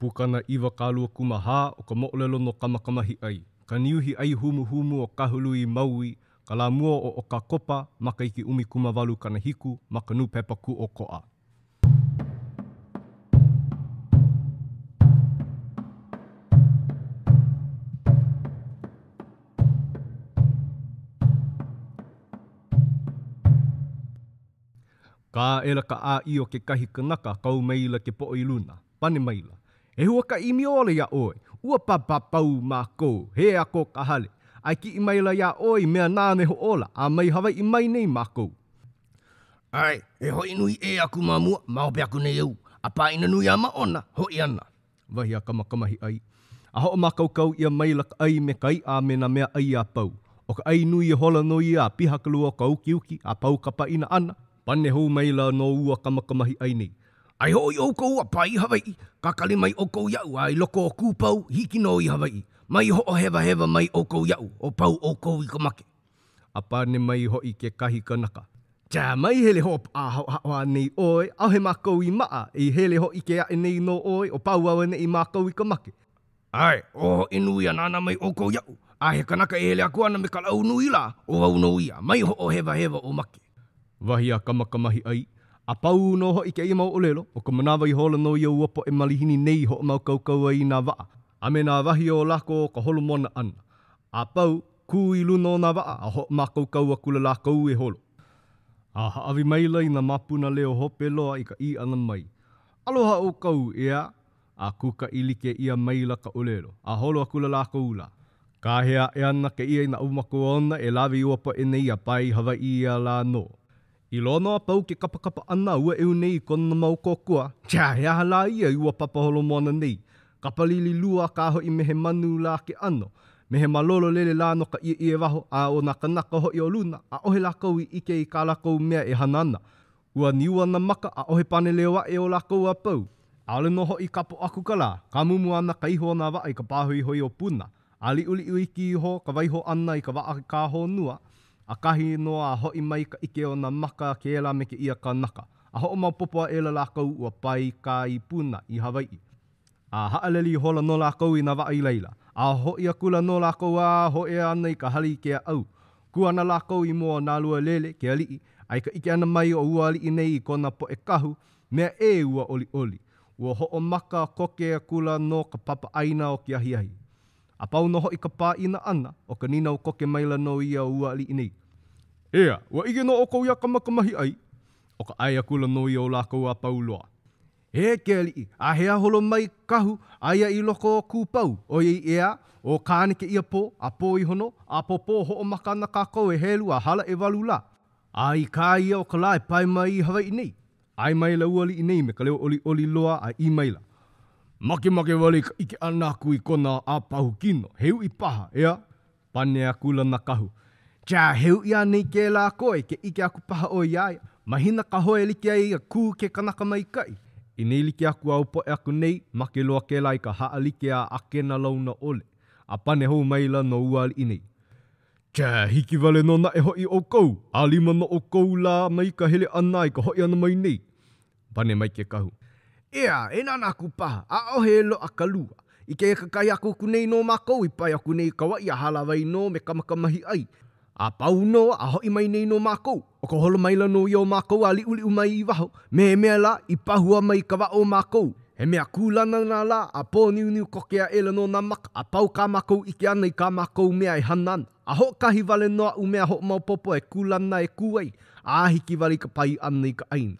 Pukana 24 o ka moʻolelo no Kamakamahiʻai, ka niuhi ʻai humuhumu o Kahului i Maui, ka lā mua o ʻOkakopa, makahiki 1870, ma ka nūpepa Kūʻokoʻa. Kā aʻela ka ʻāʻī o kekahi kanaka, kau maila ke poʻo i luna. Pane maila, He huakaʻi ʻimi ola iā ʻoe. Ua papapau mākou, he ea ko ka hale. A e kiʻi maila iā ʻoe i mea nāna e hoʻōla, a mai Hawaiʻi mai nei mākou. ʻAe, e hoʻi nui ʻē aku ma mua, ma hope aku nei au, a pāʻina nui a māʻona, hoʻi ana. Wahi a Kamakamahiʻai. A hoʻomākaukau ʻia maila ka ʻai me ka iʻa a me nā mea ʻai a pau. ʻO ka ʻai nui ihola nō ia a piha ka lua o ka ukiuki, a pau ka pāʻina ʻana, pane hou maila nō ua Kamakamahiʻai nei. A i hoʻi ʻoukou a pae i Hawaiʻi, kakali mai ʻoukou iaʻu a i loko o Kūpau, hiki nō i Hawaiʻi. Mai hoʻohewahewa mai ʻoukou iaʻu, o pau ʻoukou i ka make. A pane mai hoʻi kekahi kanaka, Tsā, mai hele hoʻopaʻahaʻohaʻo anei ʻoe, ʻaʻohe mākou i maʻa, i hele hōʻike aʻe nei nō ʻoe, o pau auaneʻi mākou i ka make. ʻAe, o hoʻi nui a nānā mai ʻoukou iaʻu, a he kanaka e hele aku ana me ka lāʻau nui lā, ʻo wau nō ia, mai hoʻohewahewa o make. Wahi a Kamakamahiʻai. A pau nō hoʻi kēia mau ʻōlelo, ʻo ka manawa ihola nō ia o ua poʻe malihini nei i hoʻomākaukau ai i nā waʻa, a me nā wahi o lākou o ka holomoana ʻana. A pau, kū i luna o nā waʻa a hoʻomākaukau akula lākou e holo. A hāʻawi maila i nā māpuna leo hope loa i ka ʻī ʻana mai, Aloha ʻoukou, ʻeā? A kūkaʻi like ʻia maila ka ʻōlelo, a holo akula lākou lā. Kāhea aʻe ana kēia i nā ʻaumakua ona e lawe i ua poʻe nei a pae i Hawaiʻi ia lā nō. I loa nō a pau ke kapakapa ʻana a ua ʻeu nei i kona mau kōkua, Tsā, he aha lā ia i ua papa holomoana nei? Kapalili lua kā hoʻi me he manu lā ke ʻano. Me he malolo lele lā no ka ʻieʻie waho, a ʻo nā kanaka hoʻi o luna, ʻaʻohe lākou i ʻike i kā lākou mea e hana ana. Ua niu ana maka, ʻaʻohe pane leo aʻe o lākou a pau. ʻAʻole nō hoʻi kapo aku ka lā, kāmumu ana ka ihu o nā waʻa i ka pāhoihoi o Puna, a liʻuliʻu iki iho ka waiho ʻana i ka waʻa i ka honua, ʻakahi nō a hoʻi mai ka ʻike o nā maka a kēlā me kēia kanaka, a hoʻomaopopo aʻela lākou ua pae kā i Puna, i Hawaiʻi. A haʻalele ihola nō lākou i nā waʻa i laila, a hoʻi akula nō lākou a hōʻea ana i ka hale i Keaʻau. Kū ana lākou i mua o Nālualele, ke aliʻi, a i ka ʻike ʻana mai o ua aliʻi nei i kona poʻe kahu, mea ʻē ua ʻoliʻoli. Ua hoʻomaka koke akula nō ka papa ʻaina o ke ahiahi. A pau nō hoʻi ka pāʻina ʻana, ʻo ka nīnau koke maila nō ia o ua aliʻi nei. ʻEā, ua ʻike nō ʻoukou iā Kamakamahiʻai? ʻO ka ʻae akula nō ia o lākou a pau loa. E ke aliʻi, a he holo mai kahu, aia i loko o Kūpau, ʻoiai ʻeā, ʻo Kāne kēia pō, a pō iho nō, ʻapōpō hoʻomaka ana kākou e helu a hala ʻewalu lā. A i kā ia o ka lā e pae mai i Hawaiʻi nei. ʻAe maila ua aliʻi nei me ka leo ʻoliʻoli loa a ʻī maila, Makemake wale i ka ʻike ʻana aku i kona ʻāpahu kino, he uʻi paha, ʻeā? Pane akula nā kahu, Tsā, he uʻi anei kēlā koe, ke ʻike aku paha ʻoe iā ia? Mahina ka hoe e like ai a kū ke kanaka maikaʻi. I nei like aku a ua poʻe aku nei, make loa kēlā i ka haʻalike a ʻakena launa ʻole. A pane hou maila nō ua aliʻi nei, Tsā, hiki wale nō naʻe hoʻi ʻoukou, ʻalima nō ʻoukou lā mai ka hele ʻana i ka hoʻi ʻana mai nei. Pane mai ke kahu. ʻEā, e nānā aku paha, ʻaʻohe e loaʻa ka lua. I kēia kakahiaka aku nei nō mākou i pae aku nei i Kauaʻi a hālāwai nō me Kamakamahiʻai. A pau nō, a hoʻi mai nei nō mākou. ʻO ka holo maila nō ia o mākou a liʻuliʻu mai i waho, me he mea lā, i pahua mai ka waʻa o mākou. He mea kūlana nā lā, a pōniuniu koke aʻela nō nā maka, a pau kā mākou ʻike ʻana i kā mākou mea e hana ana. A hoʻokahi wale nō aʻu mea hoʻomaopopo e kūlana e kū ai, a hiki wale i ka pae ʻana i ka ʻāina.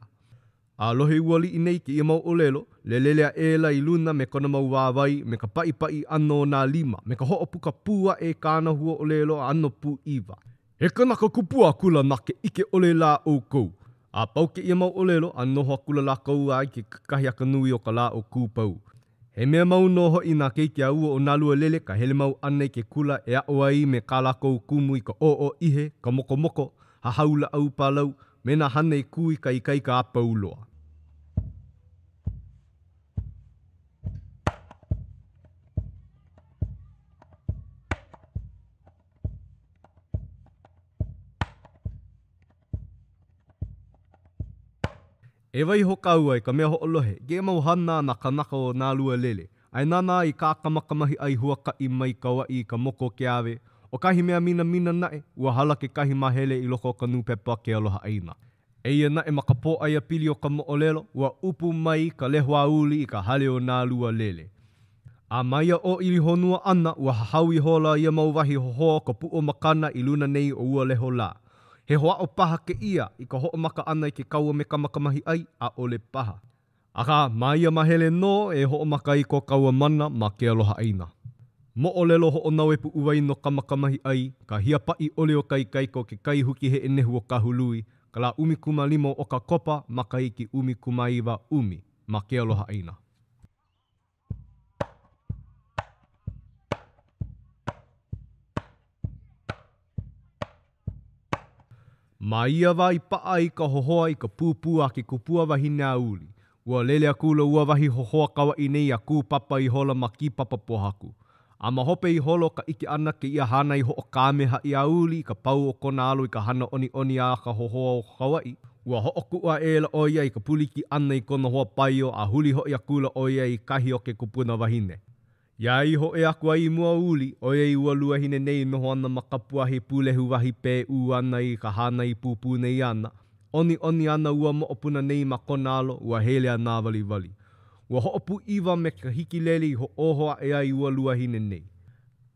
A lohe ua aliʻi nei i kēia mau ʻōlelo, lelele aʻela i luna me kona mau wāwae, me ka paʻipaʻi ʻana o nā lima, me ka hoʻopuka pū aʻe i kāna huaʻōlelo a ʻano pūʻiwa. He kanaka kupua akula na ke ʻike ʻole lā ʻoukou. A pau kēia mau ʻōlelo, a noho akula lākou a i ke kakahiaka nui o ka lā o Kūpau. He mea mau nō hoʻi nā keiki a ua ʻo Nālualele ka hele mau ʻana i ke kula e aʻo ai me kā lākou kumu i ka ʻōʻō ihe, ka mokomoko, hahau lāʻau pālau, me nā hana i kū i ka ikaika a pau loa. E waiho kāua e ka mea hoʻolohe i kēia mau hana a nā kānaka o Nālualele, a e nānā i kā Kamakamahiʻai huakaʻi mai Kauaʻi i ka moku o Keawe. ʻO kahi mea minamina naʻe, ua hala kekahi māhele i loko o ka nūpepa Ke Aloha ʻAina. Eia naʻe ma ka pōʻaiapili o ka moʻolelo, ua ʻupu mai ka leho a Uli i ka hale o Nālualele. A ma ia ʻōʻili honua ʻana, ua hahau ihola ia mau wahi hohoa o ka puʻu makana i luna nei o ua leho lā. He hoʻāʻo paha kēia i ka hoʻomaka ʻana i ke kaua me Kamakamahiʻai, ʻaʻole paha. Akā, ma ia mahele nō e hoʻomaka ai ko kāua mana ma ke aloha ʻāina. Moʻolelo hoʻonaue puʻuwai no Kamakamahiʻai, ka hiapaʻi ʻole o ka ikaika o ke kai huki heʻenehu o Kahului, ka lā 15 o ʻOkakopa, makahiki 19 ʻumi, ma ke aloha ʻāina. Ma ia wā i paʻa ai ka hohoa i ka pūpū a ke kupua wahine a Uli, ua lele akula ua wahi hohoa Kauaʻi nei a kūpapa ihola ma kīpapa pōhaku. A ma hope ihola o ka ʻike ʻana kēia hānai hoʻokāmehaʻi a Uli i ka pau o kona alo i ka hana ʻoniʻoni a ka hohoa o Kauaʻi, ua hoʻokuʻu aʻela ʻo ia i ka pūliki ʻana i kona hoa paio a huli hoʻi akula ʻo ia i kahi o ke kupuna wahine. Iā i hōʻea aku ai i mua o Uli, ʻoiai ua luahine nei e noho ana ma kapuahi pūlehu wahi pēʻū ana i ka hānai pūpū nei āna, ʻoniʻoni ana ua moʻopuna nei ma kona alo, ua hele a nāwaliwali. Ua hoʻopūʻiwa me ka hikilele i hoʻōho aʻe ai ua luahine nei.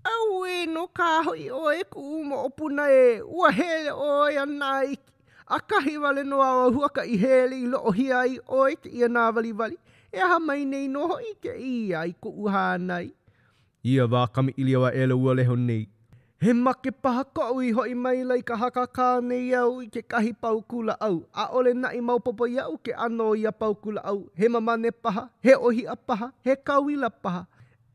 ʻAuē nō kā hoʻi ʻoe e kuʻu moʻopuna ē, ua hele ʻoe a nā iki. ʻAkahi wale nō a huakaʻi hele i loʻohia ai ʻoe i kēia nāwaliwali. E aha mai nei nō hoʻi kēia i koʻu hānai? I ia wā, kamaʻilio aʻela ua leho nei. He make paha koʻu i hoʻi maila i ka hakakā nei au i kekahi paukū lāʻau. ʻAʻole naʻe maopopo iaʻu ke ʻano o ia paukū lāʻau, he mamane paha, he ʻōhiʻa paha, he kauila paha.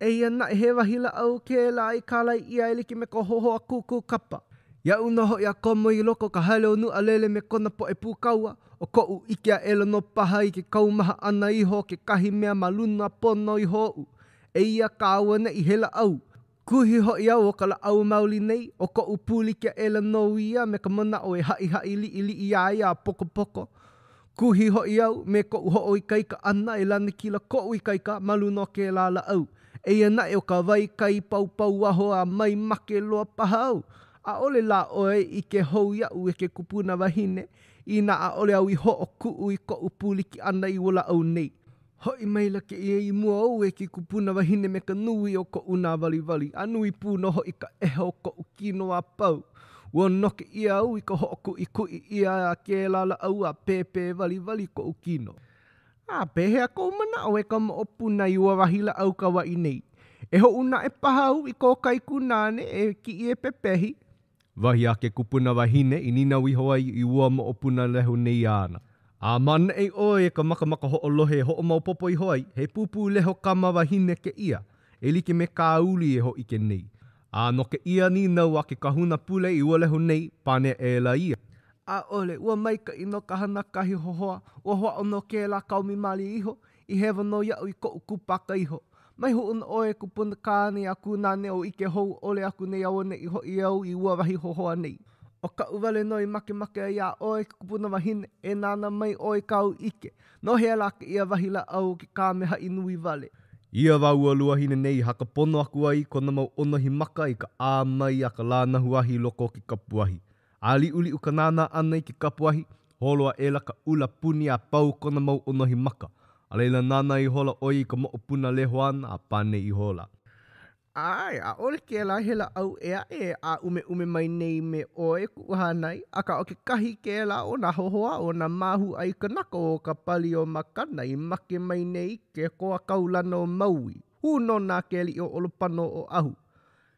Eia naʻe he wahi lāʻau kēlā i kālai ʻia e like me ka hohoa kūkū kapa. Iaʻu nō hoʻi a komo i loko o ka hale o Nuʻalele me kona poʻe pūkaua, ʻo koʻu ʻike aʻela nō paha i ke kaumaha ʻana iho o kekahi mea ma luna pono iho oʻu. Eia kā auaneʻi he lāʻau. Kuhi hoʻi au ʻo ka lāʻau maoli nei, ʻo koʻu pūliki aʻela nō ia me ka manaʻo e haʻihaʻi liʻiliʻi iā ia a pokopoko. Kuhi hoʻi au me koʻu hoʻoikaika ʻana e lanakila koʻu ikaika ma luna o kēlā lāʻau. Eia naʻe ʻo ka wai kai paupauaho a mai make loa paha au. ʻAʻole lā ʻoe e ʻike hou iaʻu e ke kupuna wahine, inā ʻaʻole au i hoʻokuʻu i koʻu pūliki ʻana i ua lāʻau nei. Hoʻi maila kēia i mua ou e ke kupuna wahine me ka nui o koʻu nāwaliwali, a nui pū nō hoʻi ka ʻeha o koʻu kino a pau. Ua noke ʻia au i ka hoʻokuʻikuʻi ʻia a kēlā lāʻau a pēpē waliwali koʻu kino. A pehea kou manaʻo e ka moʻopuna i ua wahi lāʻau Kauaʻi nei? E hoʻūna aʻe paha au i kō kaikunāne e kiʻi e pepehi. Wahi a ke kupuna wahine i nīnau iho ai i ua moʻopuna leho nei āna. A ma ʻaneʻi ʻoe e ka makamaka hoʻolohe e hoʻomaopopo iho ai, he pūpū leho kama wahine kēia, e like me kā Uli e hōʻike nei. A no kēia nīnau a ke kahuna pule i ua leho nei, pane aʻela ia. ʻAʻole, ua maikaʻi nō ka hana a kahi hohoa, ua hoʻāʻo nō kēlā kaomi mālie iho, I hewa nō iaʻu i koʻu kūpaka iho. Mai hoʻuna ʻoe e kupuna kāne a kūnāne o ʻike hou ʻole aku nei auaneʻi hoʻi au i ua wahi hohoa nei. ʻO kaʻu wale nō i makemake ai iā ʻoe e ke kupuna wahine, e nānā mai ʻoe i kāu ʻike. No hea lā kēia wahi lāʻau o ke kāmehaʻi nui wale? I ia wā ua luahine nei i haka pono aku ai kona mau ʻōnohi maka i ka ʻā mai a ka lānahu ahi i loko o ke kapuahi. A liʻuliʻu ka nānā ʻana i ke kapuahi, holo aʻela ka ʻula puni a pau kona mau ʻōnohi maka. A laila nānā ihola ʻo ia i ka moʻopuna leho āna a pane ihola. ʻAe, ʻaʻole kēlā he lāʻau ʻē aʻe e ʻāʻumeʻume mai nei me ʻoe e kuʻu hānai, akā ʻo kekahi kēlā o nā hohoa o nā māhū ʻai kanaka o ka pali o Makana i make mai nei i ke koa kaulana o Maui, hūnōna ke aliʻi o ʻOlopana o Oʻahu.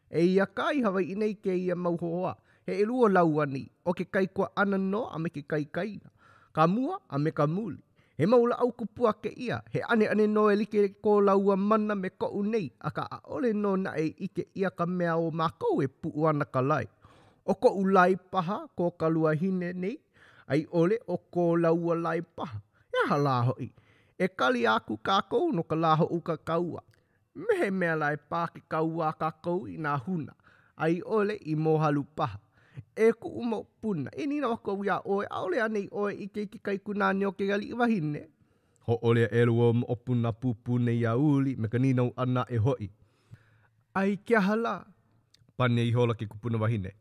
Eia kā i Hawaiʻi nei kēia mau hohoa, he ʻelua lāua nei, ʻo ke kaikuaʻana nō a me ke kaikaina, ka mua a me ka muli. He mau lāʻau kupua kēia, he ʻaneʻane nō e like ko lāua mana me koʻu nei, akā ʻaʻole nō naʻe i ʻike ʻia ka mea o mākou e puʻu ana ka lae. ʻO koʻu lae paha ko ka luahine nei, a i ʻole ʻo ko lāua lae paha. He aha lā hoʻi? E kali aku kākou no ka lā hoʻouka kaua. Me he mea lā e pā ke kaua a kākou i nā huna, a i ʻole i mōhalu paha. E kuʻu moʻopuna, e nīnau aku au iā ʻoe, ʻaʻole anei ʻoe ʻike i ke kaikunāne o ke aliʻi wahine? Hōʻole aʻela ua moʻopuna pūpū nei iā Uli me ka nīnau ʻana aʻe hoʻi. A i ke aha lā? Pane ihola ke kupuna wahine.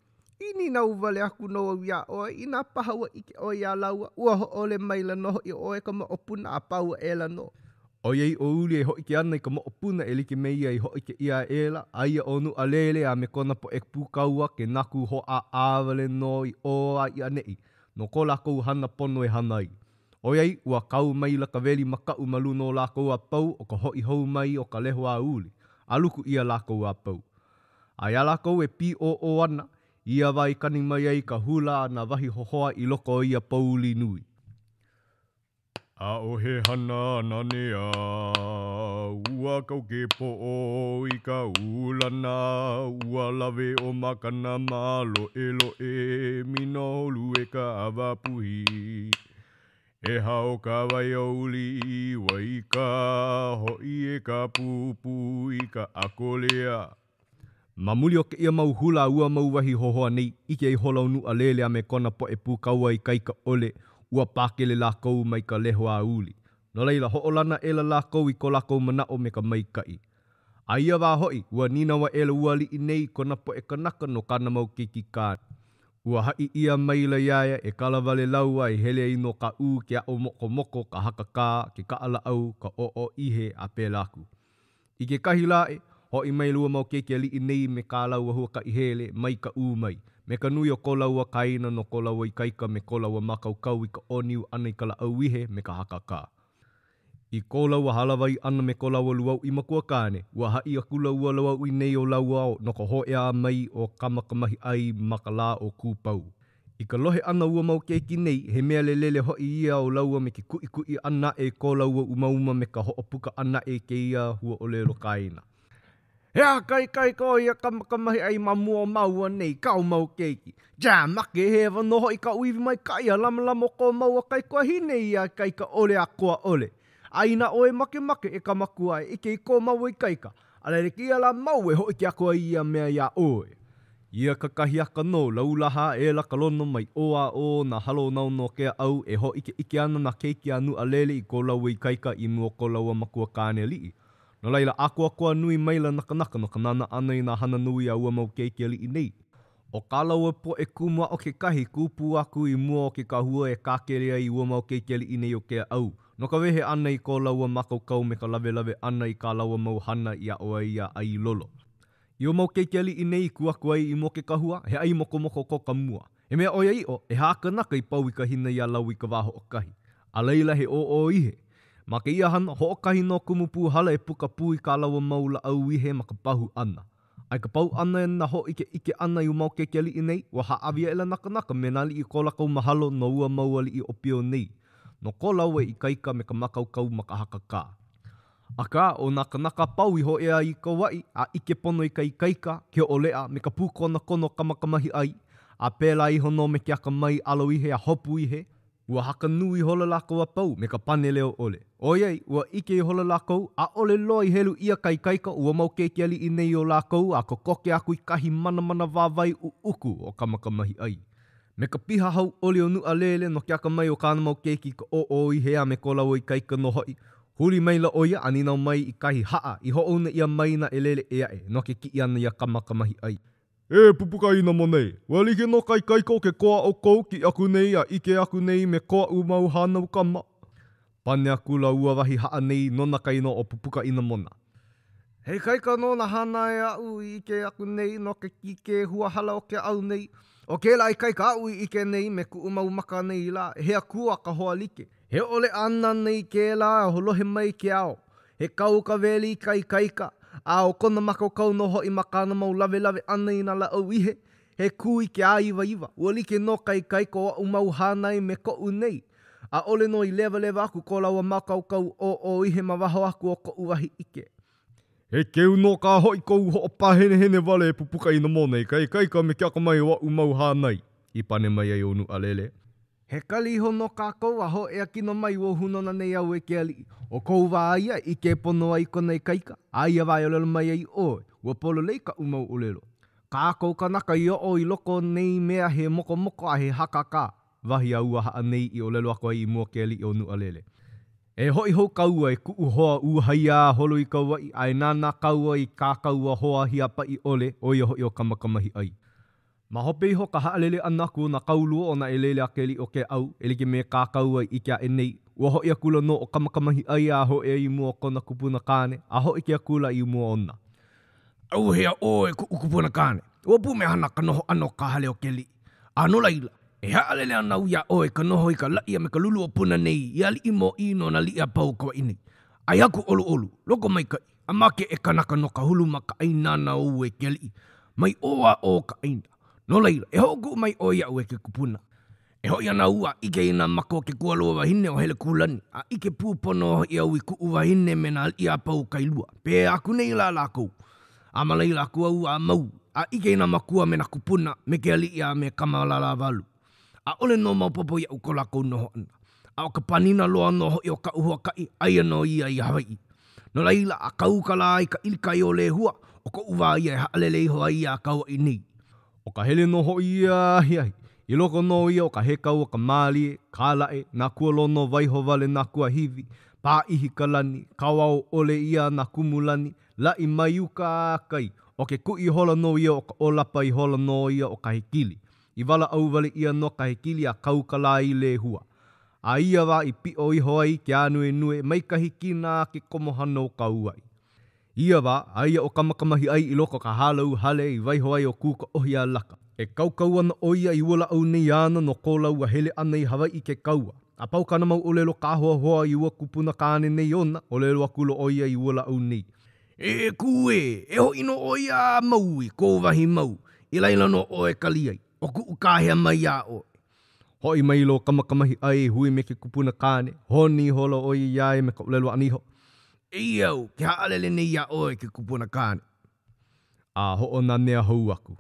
I nīnau wale aku nō au iā ʻoe, inā paha ua ʻike ʻoe iā lāua, ua hōʻole maila nō hoʻi ʻoe e ka moʻopuna a pau aʻela nō. ʻOiai ʻo Uli e hōʻike ana i ka moʻopuna e like me ia i hōʻike ʻia aʻela, aia ʻo Nuʻalele a me kona poʻe pūkaua ke naku hōʻāʻā wale nō i ʻō a i ʻaneʻi no ko lākou hana pono e hana ai. ʻOiai ua kau maila ka weli makaʻu ma luna o lākou a pau o ka hoʻi hou mai o ka leho a Uli, a luku ʻia lākou a pau. A iā lākou e pīʻōʻō ana, i ia wā i kani mai ai ka hula a nā wahi hohoa i loko o ia pouli nui. ʻAʻohe hana nanea, ua kau ke poʻo i ka ulana, ua lawe ʻo Makana māloʻeloʻe, Minoholu e ka ʻawa puhi. E hao ka wai o Uli, wai ka hoʻi e ka pūpū i ka ʻakolea. Ma muli o kēia mau hula a ua mau wahi hohoa nei, ʻike ihola ʻo Nuʻalele a me kona poʻe pūkaua ikaika ʻole, ua pakele lākou mai ka leho a Uli. No laila, hoʻolana aʻela lākou i ko lākou manaʻo me ka maikaʻi. A ia wā hoʻi, ua nīnau aʻela ua aliʻi nei i kona poʻe kanaka no kāna mau keiki kāne. Ua haʻi ʻia maila iā ia e kala wale lāua i hele ai no Kaʻū ke aʻo mokomoko, ka hakakā, ke kaʻalāʻau, ka ʻōʻō ihe, a pēlā aku. I kekahi lā aʻe, hoʻi maila ua mau keiki aliʻi nei me kā lāua huakaʻi hele mai Kaʻū mai, me ka nui o ko lāua kaena no ko lāua ikaika me ko lāua mākaukau i ka ʻōniu ʻana i ka lāʻau ihe me ka hakakā. I ko lāua hālāwai ʻana me ko lāua lūauʻi makuakāne, ua haʻi akula ua lūauʻi nei o lāua no ka hōʻea mai o Kamakamahiʻai ma ka lā o Kūpau. I ka lohe ʻana ua mau keiki nei, he mea lelele hoʻi ia o lāua me ke kuʻikuʻi ʻana aʻe i ko lāua umauma me ka hoʻopuka ʻana aʻe i kēia huaʻōlelo kaena. He aha ka ikaika o ia Kamakamahiʻai ma mua o māua nei, kāu mau keiki? Ja, makehewa nō hoʻi kaʻu iwi maikaʻi a lamalama o ko māua kaikuahine i ia ikaika ʻole a koa ʻole. A inā ʻoe makemake e ka makua e ʻike i ko māua ikaika, A laila i kēia lā mau e hōʻike aku ai ia mea iā ʻoe. Ia kakahiaka nō, laulaha aʻela ka lono mai ʻō a ʻō o nā hala onaona o Keaʻau e hōʻikeʻike ana nā keiki a Nuʻalele i ko lāua ikaika i mua o ko lāua makua kāne aliʻi. No laila, ʻākoakoa nui maila nā kanaka no ka nānā ʻana i nā hana nui a ua mau keiki aliʻi nei. ʻO kā lāua poʻe kumu aʻo kekahi, kū pū aku i mua o ke kahua e kākele ai i ua mau keiki aliʻi nei o Keaʻau, no ka wehe ʻana i ko lāua mākaukau me ka lawelawe ʻana i kā lāua mau hana i aʻo ai iā ʻAilolo. I ua mau keiki aliʻi nei i kū aku ai i mua o ke kahua, he ʻai mokomoko ko ka mua. He mea ʻoiaʻiʻo, ʻehā kanaka i pau i ka hina iā lāua i ka wā hoʻokahi. A laila he ʻōʻō ihe. Ma kēia hana, hoʻokahi nō kumu pūhala e puka pū i kā lāua mau lāʻau ihe ma ka pahu ʻana. A i ka pau ʻana i nā hōʻikeʻike ʻana i ua mau keiki aliʻi nei, ua hāʻawi aʻela nā kanaka me nā aliʻi i ko lākou mahalo no ua mau aliʻi ʻōpio nei, no ko lāua ikaika me ka mākaukau ma ka hakakā. Akā, ʻo nā kanaka a pau i hōʻea i Kauaʻi, a ʻike pono i ka ikaika, ke ʻoʻoleʻa, me ka pūkonakono o Kamakamahiʻai, a pēlā iho nō me ke akamai ʻalo ihe a hopu ihe, Ua haka nui ihola lākou a pau me ka pane leo ʻole. ʻOiai, ua ʻike ihola lākou, ʻaʻole loa i helu ʻia ka ikaika o ua mau keiki aliʻi nei o lākou a kokoke aku i kahi manamana wāwae ʻuʻuku o Kamakamahiʻai. Me ka piha hauʻoli o Nuʻalele no ke akamai o kāna mau keiki i ka ʻōʻō ihe a me ko lāua ikaika nō hoʻi, huli maila ʻo ia a nīnau mai i kahi haʻa i hoʻouna ʻia mai nā ʻelele ʻē aʻe no ke kiʻi ʻana iā Kamakamahiʻai. E Pupukainamona ē, ua like nō ka ikaika o ke koa a ʻoukou kiʻi aku nei a ʻike aku nei me ko aʻu mau hānau kama. Pane akula ua wahi haʻa nei nona ka inoa ʻo Pupukainamona. He ikaika nō nā hana aʻu i ʻike aku nei no ke kīkē huahala o Keaʻau nei. ʻO kēlā ikaika aʻu i ʻike nei me kuʻu mau maka nei lā, he akua ka hoa like. He ʻoʻoleʻa ana nei kēlā lohe mai ke ao. He kau ka weli i ka ikaika, a ʻo kona mākaukau nō hoʻi ma kāna mau lawelawe ʻana i nā lāʻau ihe, he kū i ke āiwaiwa. Ua like nō ka ikaika o aʻu mau hānai me koʻu nei. ʻAʻole nō i lewalewa aku ko lāua mākaukau ʻōʻō ihe ma waho aku o koʻu wahi ʻike. He keu nō kā hoʻi kou hoʻopāhenehene wale e Pupukainamona i ka ikaika me ke akamai o aʻu mau hānai, i pane mai ai ʻo Nuʻalele. He kali iho nō kākou a hōʻea kino mai ua hūnōna nei au e ke aliʻi. ʻO kou wā ia e ʻike pono ai kona ikaika, a ia wā e ʻōlelo mai ai ʻoe, ua pololei kaʻu mau ʻōlelo. Kākou kanaka i oʻo i loko o nei mea he mokomoko a he hakakā, wahi a ua Haʻa nei i ʻōlelo aku ai i mua o ke aliʻi o Nuʻalele. E hoʻi hou kāua e kuʻu hoa uhai a holo i Kauaʻi a e nānā kāua i kā kāua hoa hiapaʻi ʻole, ʻo ia hoʻi ʻo Kamakamahiʻai. Ma hope iho o ka haʻalele ʻana aku o nā kaulua o nā ʻelele a ke aliʻi o Keaʻau, e like me kā kāua i ʻike aʻe nei, ua hoʻi akula nō ʻo Kamakamahiʻai a hōʻea i mua o kona kupuna kāne, a hōʻike akula i mua ona. ʻAuhea ʻoe e kuʻu kupuna kāne, ua pumehana ka noho ʻana o ka hale o ke aliʻi, a no laila, e haʻalele ana au iā ʻoe i ka noho i ka laʻi a me ka lulu o Puna nei i aliʻi mōʻī no nā aliʻi a pau o Kauaʻi nei. A i haku ʻoluʻolu, lokomaikaʻi, a makeʻe kanaka no ka hulu makaʻāinana ou e ke aliʻi, mai ʻō a ʻō o ka ʻāina. No laila, e hoʻokuʻu mai ʻoe iaʻu e ke kupuna. E hoʻi ana au a ʻike i nā maka o ke kualoa wahine o Helekūlani, a ʻike pū pono hoʻi au i kuʻu wahine me nā aliʻi a pau o Kailua, pehea aku nei lā lākou. A ma laila aku au a mau, a ʻike i nā makua me nā kūpuna, me ke aliʻi a me Kamalālāwalu. ʻAʻole nō maopopo iaʻu ko lākou noho ʻana. A ʻo ka panina loa nō hoʻi o kaʻu huakaʻi, aia nō ia i Hawaiʻi. No laila, a kau ka lā i ka ʻilikai o Lehua, ʻo koʻu wā ia e haʻalele iho ai iā Kauaʻi nei. ʻO ka hele nō hoʻi ia ahiahi, i loko nō ia o ka hekau o ka mālie, kālaʻe, nā kualono waiho wale nā kuahiwi, pāʻihi ka lani, kawao ʻole ʻia nā kumulani, laʻi mai uka a kai, ʻo ke kuʻi ihola nō ia o ka ʻōlapa ihola nō ia o ka hekili. I walaʻau wale ʻia nō ka hekili a kau ka lā i Lehua. A ia wā i piʻo iho ai ke ānuenue mai ka hikina a ke komohana o Kauaʻi. I ia wā, aia ʻo Kamakamahiʻai i loko o ka hālau hale i waiho ai ʻo Kūkaʻohi iā Laka. E kaukau ana ʻo ia i ua lāʻau nei āna no ko lāua hele ʻana i Hawaiʻi i ke kaua. A pau kāna mau ʻōlelo kāhoahoa i ua kupuna kāne nei ona, ʻōlelo akula ʻo ia i ua lāʻau nei. E Kū ē, e hoʻi nō ʻoe iā Maui, kou wahi mau, i laila nō ʻoe e kali ai, ʻo kuʻu kāhea mai iā ʻoe. Hoʻi maila ʻo Kamakamahiʻai e hui me ke kupuna kāne, honi ihola ʻo ia iā ia me ka ʻōlelo ʻana iho. Eia au, ke haʻalele nei iā ʻoe ke kupuna kāne. A hoʻonanea hou aku.